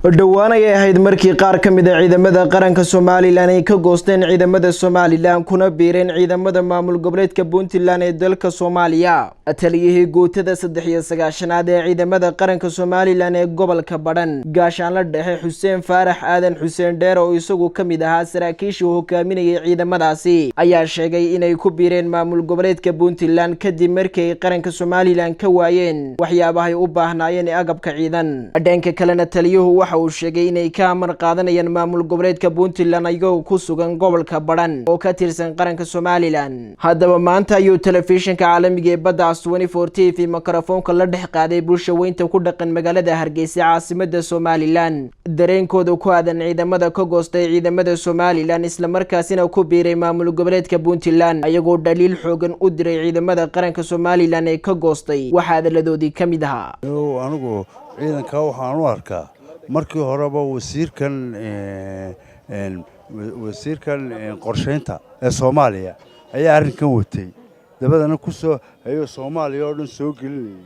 Dhowaan ayay ahayd markii qaar ka mid a ciidamada qaranka Somaliland ay ka goosteen ciidamada Somaliland, kuna biireen ciidamada maamul goboleedka Puntland ee dalka Soomaaliya. Taliyihii guutada 93aad ee ciidamada qaranka Somaliland ee gobolka Badhan, Gaashaanla Dhexe Xuseen Faarax Aadan Xuseen Dheer, oo isagu ka mid ahaa saraakiishii hogaaminayay ciidamadaasi, ayaa sheegay inay ku biireen maamul goboleedka Puntland kadib markii ay qaranka Somaliland ka waayeen waxyaabahay u baahnaayeen ee agabka ciidan. Dhanka kalena, taliyuhu waxa uu sheegay inay ka amar qaadanayaan maamul goboleedka Puntland, ayagoo ku sugan gobolka Badhan oo ka tirsan qaranka Somaliland. Haddaba, maanta ayuu telefishinka caalamiga ee Badda Cas 24 TV mikrofoonka la dhex qaaday bulsha weynta ku dhaqan magaalada Hargeysa, caasimada Somaliland, dareenkooda ku aadan ciidamada ka goostay ciidamada Somaliland, islamarkaasina ku biiray maamul goboleedka Puntland, ayagoo dhaliil xoogan u diray ciidamada qaranka Somaliland ee ka goostay. Waxaa hadaladoodii ka mid ahaa: Anigu ciidanka waxaan u arkaa markii horeba wasiirkan qorshaynta ee Soomaaliya ayaa arrinkan watay, dabadana ku soo ayuu Soomaaliya oo dhan soo gelinayay.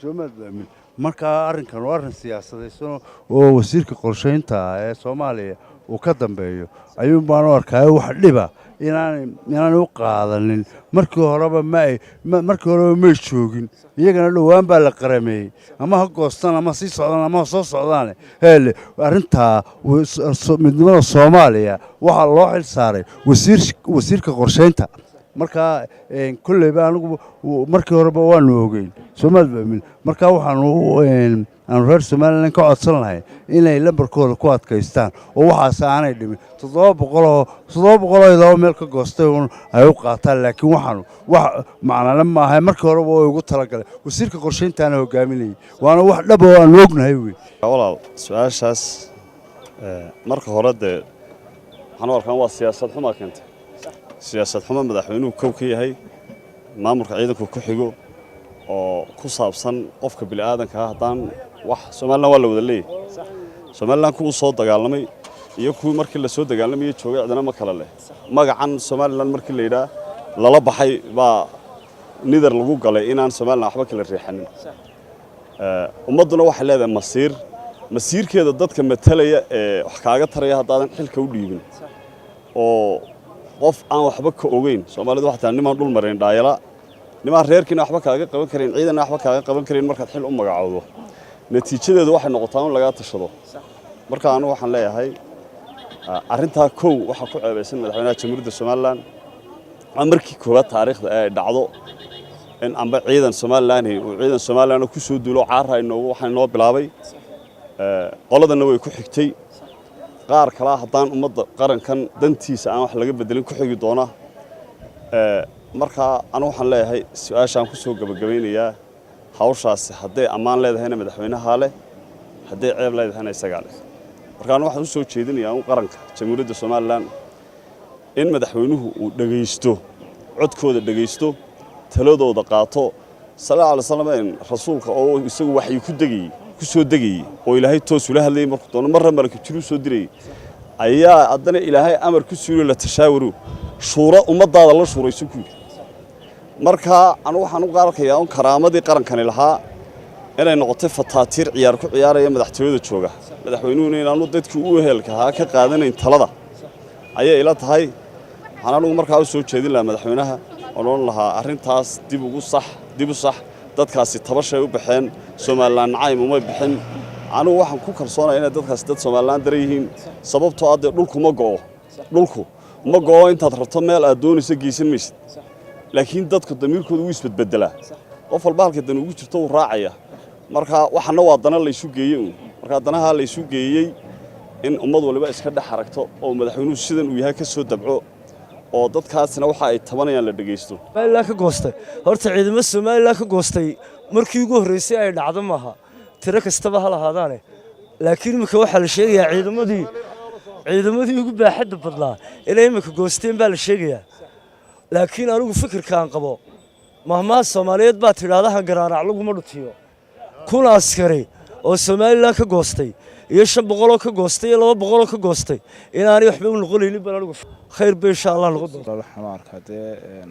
Soomaamin markaa arrinkan waa arrin siyaasadaysan oo wasiirka qorshaynta ee Soomaaliya uu ka dambeeyo ayuun baan u arkaa. Wax dhiba inaanay u qaadanin. Markii horeba may joogin iyagana, dhowaan baa la qarameeyey. Ama ha goostaan ama sii socdaan ama ha soo socdaane, heele arrintaa midnimada Soomaaliya waxaa loo xil saaray wasiirka qorshaynta. Markaa kolleyba anigu markii horeba waanu ogeyn Soomaalifahmin. Markaa waxaanu aanu reer Somaliland ka codsan lahay inay lambarkooda ku adkaystaan oo waxaas aanay dhimin. 700 oo idaba meel ka goostay uun ay u qaataan, laakiin waxaanu wax macnale maaha. Markii horeba way ugu talagalay, wasiirka qorshayntaana hogaaminayay, waana wax dhab oo aanu ognahay wey. Walaal, su-aashaas marka hore dee waxaan u arkaan waa siyaasad xumaa keentay, siyaasad xumo madaxweynuhu kow ka yahay, maamulka ciidanku ku xigo, oo ku saabsan qofka bini'aadanka ah. Haddaan wax Somaliland waa la wada leeyahay. Somaliland kuwuu soo dagaalamay iyo kuwii markii la soo dagaalamayay joogay cidina ma kala leh. Magacan Somaliland markii la yidhaah lala baxay baa nidar lagu galay inaan Somaliland waxba kala riixanin. Ummadduna waxay leedahay masiir. Masiirkeeda dadka matalaya ee wax kaaga taraya haddaadan xilka u dhiibin oo qof aan waxba ka ogeyn, Soomaalidu waxay tahay nimaan dhul marin dhaayala, nimaan reerkiina waxba kaaga qaban karin, ciidanna waxba kaaga qaban karin, markaad xil u magacowdo natiijadeedu waxay noqotaa in lagaa tashado. Marka anigu waxaan leeyahay arrintaa kow waxaa ku ceebaysan madaxweynaha Jamhuuriyadda Somaliland. Waa markii koowaad taariikhda ee ay dhacdo in amba ciidan Somaliland uu ciidan Somaliland ku soo duulo. Caara inoogu waxaa inoo bilaabay, qoladanna way ku xigtay. Qaar kalaa haddaan ummadda qarankan dantiisa aan wax laga bedelin ku xigi doona. Markaa anigu waxaan leeyahay, su-aashaan ku soo gebagabaynayaa, hawshaasi hadday ammaan leedahayna madaxweynahaa leh, hadday ceeb leedahayna isagaa leh. Marka anigu waxaan u soo jeedinayaa un qaranka Jamhuuriyadda Somaliland in madaxweynuhu uu dhegaysto codkooda, dhegaysto taladooda, qaato. Sal alla alay slam, rasuulka oo isagu waxyi ku degayey, ku soo degayey, oo Ilaahay toos ula hadlayay markuu doono, marra malaka jiruu soo dirayey, ayaa haddana Ilaahay amar ku siiyey: "La tashaawaru, shuura, ummaddaada la shuurayso," ku yidhi. Marka anigu waxaan u arkayaa un karaamadii qarankani lahaa inay noqotay fataatiir ciyaar ku ciyaaraya madaxtooyada jooga, madaxweynuhuna inaanu dadkii u ehelka ahaa ka qaadanayn talada ayay ila tahay. Waxaan anigu markaa u soo jeedin lahaa madaxweynaha oon odhan lahaa: arrintaas dib ugu sax, dib u sax. Dadkaasi tabashay u baxeen, Somaliland nacayb umay bixin. Anigu waxaan ku kalsoonaya inay dadkaasi dad Somaliland daran yihiin, sababtoo ah dee dhulku ma go'o, dhulku ma go'o. Intaad rabto meel aad doonayso geysan maysid, laakiin dadku damiirkooda wuu isbedbedelaa. Qof walba halka dan ugu jirto wuu raacaya. Marka waxana waa dana laysu geeyey uun. Marka danaha laysu geeyey in ummad waliba iska dhex aragto oo madaxweynuhu sidan uu yahay ka soo dabco oo dadkaasina waxa ay tabanayaan la dhegaysto. Somaliland ka goostay, horta ciidamo Somaliland ka goostay markii ugu horreysay ay dhacdo maaha, tiro kastaba ha lahaadaane. Laakiin iminka waxaa la sheegayaa ciidamadii ugu baaxadda badnaa inay iminka goosteen baa la sheegayaa. Laakiin anigu fikirkaan qabo, mahmaha Soomaaliyeed baa tidhaahda "Hangaraarac laguma dhutiyo." 1000 askari oo Somaliland ka goostay iyo 500oo ka goostay iyo 200oo ka goostay inaanay waxba u noqonaynin baan anigu. Khayr bay insha Allah noqon doonta. Waxaan u arkaa dee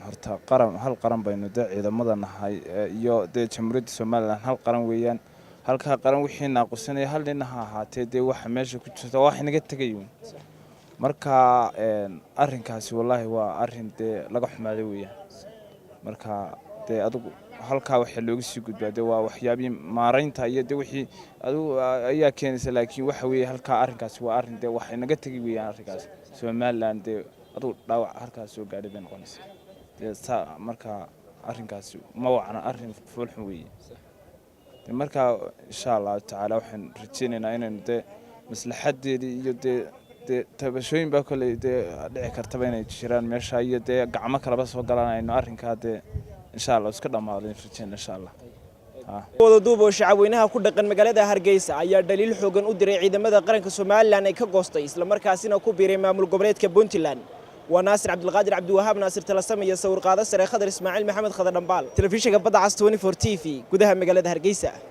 horta qaran, hal qaran baynu dee ciidamada nahay iyo dee Jamhuuriyadda Somaliland hal qaran weeyaan. Halkaa qaran wixii naaqusanaya hal nina ha ahaatee, dee waxa meesha ku jirta wax inaga tegayuun. Marka arrinkaasi wallaahi waa arrin dee laga xumaaday weeyaan. Marka dee adigu halkaa waxaa looga sii gudbaa dee waa waxyaabihii maaraynta iyo dee wixii adigu ayaa keenaysa. Laakiin waxa weeye halkaa arrinkaasi waa arrin dee wax inaga tegay weeyaan. Arrinkaasi Somaliland dee adigu dhaawac halkaas soo gaadhay bay noqonaysa dee saa. Marka arrinkaasi ma wacna, arrin foolxun weeye. Marka insha Allahu tacaala waxaan rajeynaynaa inaynu dee maslaxadeedii iyo dee tabashooyin baa kolley dee dhici kartaba inay jiraan meesha iyo dee gacmo kaleba soo galaan, aynu arrinkaa dee insha Allah iska dhammaado rajeyna insha Allah. Wadaduub oo shacabweynaha ku dhaqan magaalada Hargeysa ayaa dhaliil xoogan u diray ciidamada qaranka Somaliland ay ka goostay, islamarkaasina ku biiray maamul goboleedka Puntland. Waa Naasir Cabdilqaadir Cabdiwahaab, Naasir Talasam, iyo sawir qaado sare Khadar Ismaaciil Maxamed, Khadar Dhambaal, telefishinka Badda Cas 24 TV, gudaha magaalada Hargeysa.